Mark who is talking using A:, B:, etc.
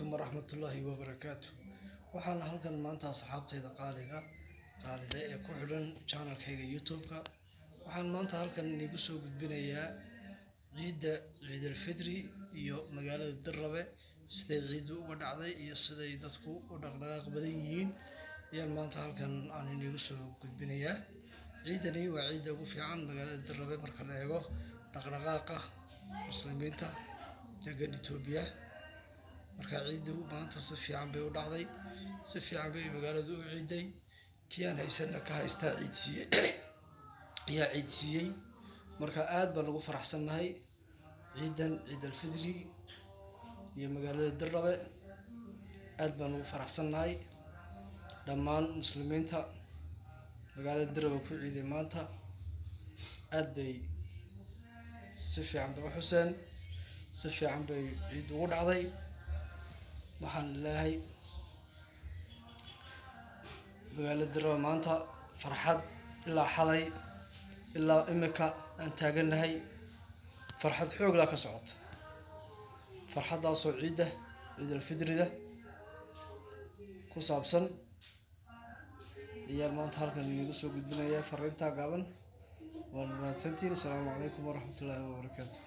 A: Calaykum waraxmatullaahi wabarakaatu. Waxaan halkan maanta, asxaabtayda qaaliga qaalida ee ku xidhan channelkayga YouTube-ka, waxaan maanta halkan inigu soo gudbinayaa ciidda Ciidalfidri iyo magaalada Dirrabe, siday ciiddu uga dhacday iyo siday dadku u dhaqdhaqaaq badan yihiin ayaan maanta halkan aan inigu soo gudbinayaa. Ciiddani waa ciidda ugu fiican magaalada Dirrabe marka la eego dhaqdhaqaaqa muslimiinta degan Itoobiya. Marka ciiddu maanta si fiican bay u dhacday, si fiican bay magaaladu u ciiday. Kii aan haysanna ka haystaa ciid siiyey ayaa ciid siiyey. Marka aad baan ugu faraxsannahay ciidan Ciid Alfidri iyo magaalada Dirrabe. Aad baan ugu faraxsannahay. Dhammaan muslimiinta magaalada Dirrabe ku ciiday maanta aad bay si fiican bay u xuseen, si fiican bay ciid ugu dhacday. Waxaan leeyahay magaalada Dirrabe maanta farxad, ilaa xalay ilaa imika aan taagannahay farxad xooglaa ka socota, farxaddaasoo ciidda Ciid Alfidrida ku saabsan ayaan maanta halkan inigu soo gudbinayaa fariintaa gaaban. Waad mahadsantihiin. Asalaamu calaykum waraxmatullaahi wabarakaatu.